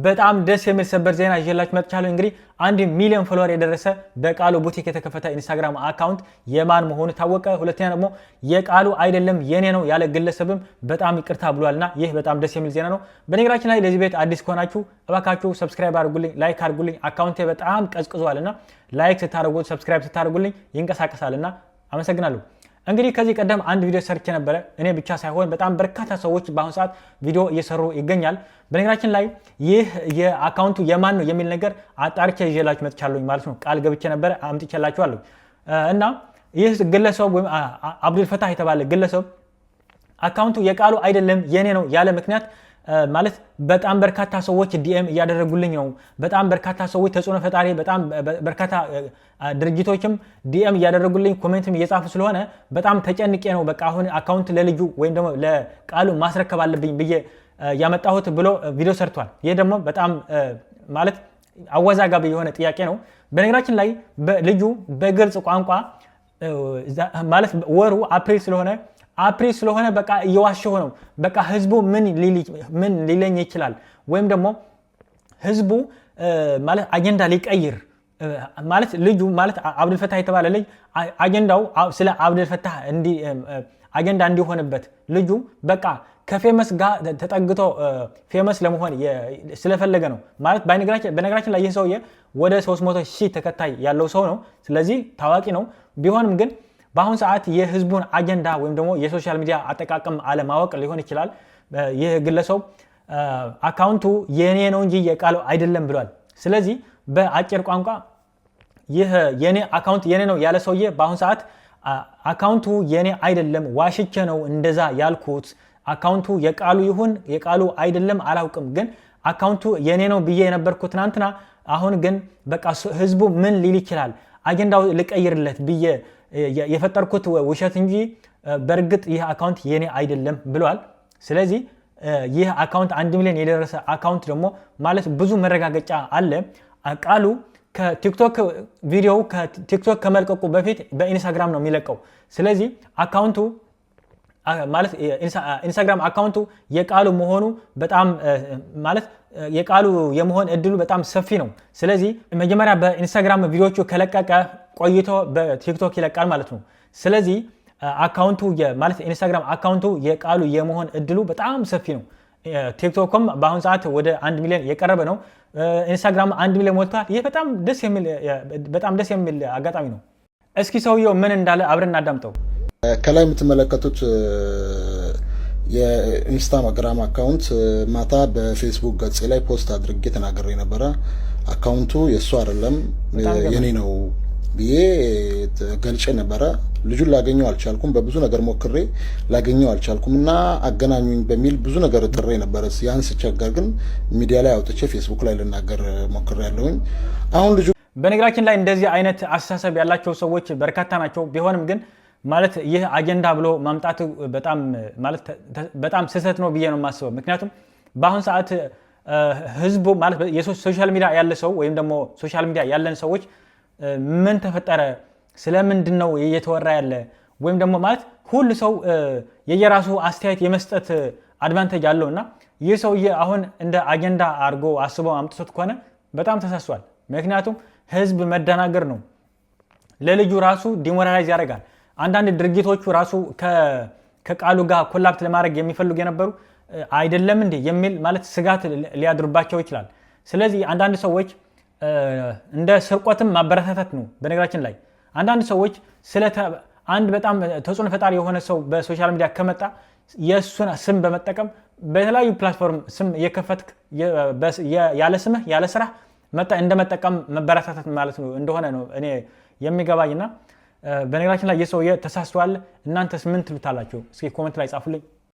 በጣም ደስ የሚል ሰበር ዜና ይዤላችሁ መጥቻለሁ። እንግዲህ 1 ሚሊዮን follower የደረሰ በቃሉ ቡቲክ የተከፈተ ኢንስታግራም account የማን መሆኑ ታወቀ። ሁለተኛ ደግሞ የቃሉ አይደለም የኔ ነው ያለ ግለሰብም በጣም ይቅርታ ብሏልና ይህ በጣም ደስ የሚል ዜና ነው። በነገራችን ላይ ለዚህ ቤት አዲስ ከሆናችሁ እባካችሁ subscribe አድርጉልኝ፣ like አድርጉልኝ። Account ኤ በጣም ቀዝቅዟልና like ስታደርጉት፣ subscribe ስታደርጉልኝ ይንቀሳቀሳልና አመሰግናለሁ። እንግዲህ ከዚህ ቀደም አንድ ቪዲዮ ሰርቼ ነበረ። እኔ ብቻ ሳይሆን በጣም በርካታ ሰዎች በአሁኑ ሰዓት ቪዲዮ እየሰሩ ይገኛል። በነገራችን ላይ ይህ የ account ኡ የማን ነው የሚል ነገር አጣርቼ ይዤላችሁ መጥቻለሁኝ ማለት ነው። ቃል ገብቼ ነበረ፣ አምጥቼላችኋለሁ። እና ይህ ግለሰብ ወይም አብዱል ፈታህ የተባለ ግለሰብ account ኡ የቃሉ አይደለም የኔ ነው ያለ ምክንያት ማለት በጣም በርካታ ሰዎች DM እያደረጉልኝ ነው። በጣም በርካታ ሰዎች ተጽዕኖ ፈጣሪ፣ በጣም በርካታ ድርጅቶችም DM እያደረጉልኝ comment ም እየጻፉ ስለሆነ በጣም ተጨንቄ ነው፣ በቃ አሁን account ለልጁ ወይም ደግሞ ለቃሉ ማስረከብ አለብኝ ብዬ ያመጣሁት ብሎ ቪዲዮ ሰርቷል። ይህ ደግሞ በጣም ማለት አወዛጋቢ የሆነ ጥያቄ ነው። በነገራችን ላይ ልጁ በግልጽ ቋንቋ ማለት ወሩ አፕሪል ስለሆነ በቃ እየዋሸሁ ነው። በቃ ህዝቡ ምን ሊለኝ ይችላል? ወይም ደግሞ ህዝቡ ማለት አጀንዳ ሊቀይር፣ ማለት ልጁ ማለት አብዱልፈታህ የተባለ ልጅ አጀንዳው ስለ አብዱልፈታህ አጀንዳ እንዲሆንበት ልጁ በቃ ከ famous ጋር ተጠግቶ famous ለመሆን ስለፈለገ ነው። ማለት በነገራችን ላይ ይህ ሰውዬ ወደ 300 ሺህ ተከታይ ያለው ሰው ነው። ስለዚህ ታዋቂ ነው። ቢሆንም ግን በአሁን ሰዓት የህዝቡን አጀንዳ ወይም ደግሞ የ social media አጠቃቀም አለማወቅ ሊሆን ይችላል። ይህ ግለሰብ account ኡ የኔ ነው እንጂ የቃሉ አይደለም ብሏል። ስለዚህ በአጭር ቋንቋ ይህ የኔ account የኔ ነው ያለ ሰውዬ በአሁን ሰዓት account ኡ የኔ አይደለም፣ ዋሽቼ ነው እንደዛ ያልኩት፣ account ኡ የቃሉ ይሁን የቃሉ አይደለም አላውቅም፣ ግን account ኡ የኔ ነው ብዬ የነበርኩት ትናንትና፣ አሁን ግን በቃ ህዝቡ ምን ሊል ይችላል፣ አጀንዳው ልቀይርለት ብዬ የፈጠርኩት ውሸት እንጂ በእርግጥ ይህ account የኔ አይደለም ብሏል። ስለዚህ ይህ account 1 ሚሊዮን የደረሰ account ደግሞ ማለት ብዙ መረጋገጫ አለ። ቃሉ ከቲክቶክ ቪዲዮው ከቲክቶክ ከመልቀቁ በፊት በኢንስታግራም ነው የሚለቀው። ስለዚህ account ኡ ማለት ኢንስታግራም account ኡ የቃሉ መሆኑ በጣም ማለት የቃሉ የመሆን እድሉ በጣም ሰፊ ነው። ስለዚህ መጀመሪያ በኢንስታግራም ቪዲዮቹ ከለቀቀ ቆይቶ በቲክቶክ ይለቃል ማለት ነው። ስለዚህ account ኡ ማለት ኢንስታግራም account ኡ የቃሉ የመሆን እድሉ በጣም ሰፊ ነው። ቲክቶክም በአሁኑ ሰዓት ወደ 1 ሚሊዮን የቀረበ ነው። ኢንስታግራም 1 ሚሊዮን ሞልቷል። ይህ በጣም ደስ የሚል አጋጣሚ ነው። እስኪ ሰውየው ምን እንዳለ አብረን እናዳምጠው። ከላይ የምትመለከቱት የኢንስታግራም account ማታ በፌስቡክ ገጼ ላይ post አድርጌ ተናግሬ ነበረ። Account ኡ የእሱ አይደለም የኔ ነው ብዬ ገልጬ ነበረ። ልጁን ላገኘው አልቻልኩም። በብዙ ነገር ሞክሬ ላገኘው አልቻልኩም እና አገናኙኝ በሚል ብዙ ነገር ጥሬ ነበረ። ያን ስቸገር ግን ሚዲያ ላይ አውጥቼ ፌስቡክ ላይ ልናገር ሞክሬ ያለሁኝ አሁን ልጁ በነገራችን ላይ እንደዚህ አይነት አስተሳሰብ ያላቸው ሰዎች በርካታ ናቸው። ቢሆንም ግን ማለት ይህ አጀንዳ ብሎ ማምጣቱ በጣም ማለት በጣም ስህተት ነው ብዬ ነው የማስበው። ምክንያቱም በአሁን ሰዓት ህዝቡ ማለት የ social media ያለ ሰው ወይም ደግሞ social media ያለን ሰዎች ምን ተፈጠረ፣ ስለምንድን ነው እየተወራ ያለ፣ ወይም ደግሞ ማለት ሁሉ ሰው የየራሱ አስተያየት የመስጠት advantage አለው እና ይህ ሰውዬ አሁን እንደ አጀንዳ አድርጎ አስቦ አምጥቶት ከሆነ በጣም ተሳስቷል። ምክንያቱም ህዝብ መደናገር ነው። ለልጁ ራሱ demoralize ያደርጋል። አንዳንድ ድርጅቶቹ ራሱ ከቃሉ ጋር collab ለማድረግ የሚፈልጉ የነበሩ አይደለም እንዴ የሚል ማለት ስጋት ሊያድርባቸው ይችላል። ስለዚህ አንዳንድ ሰዎች እንደ ስርቆትም ማበረታታት ነው። በነገራችን ላይ አንዳንድ ሰዎች ስለ አንድ በጣም ተጽዕኖ ፈጣሪ የሆነ ሰው በ social media ከመጣ የእሱን ስም በመጠቀም በተለያዩ platform ስም እየከፈትክ ያለ ስምህ ያለ ስራህ እንደመጠቀም መበረታታት ማለት ነው እንደሆነ ነው እኔ የሚገባኝና በነገራችን ላይ የሰውዬ ተሳስቷል። እናንተስ ምን ትሉታላችሁ? እስኪ comment ላይ ጻፉልኝ።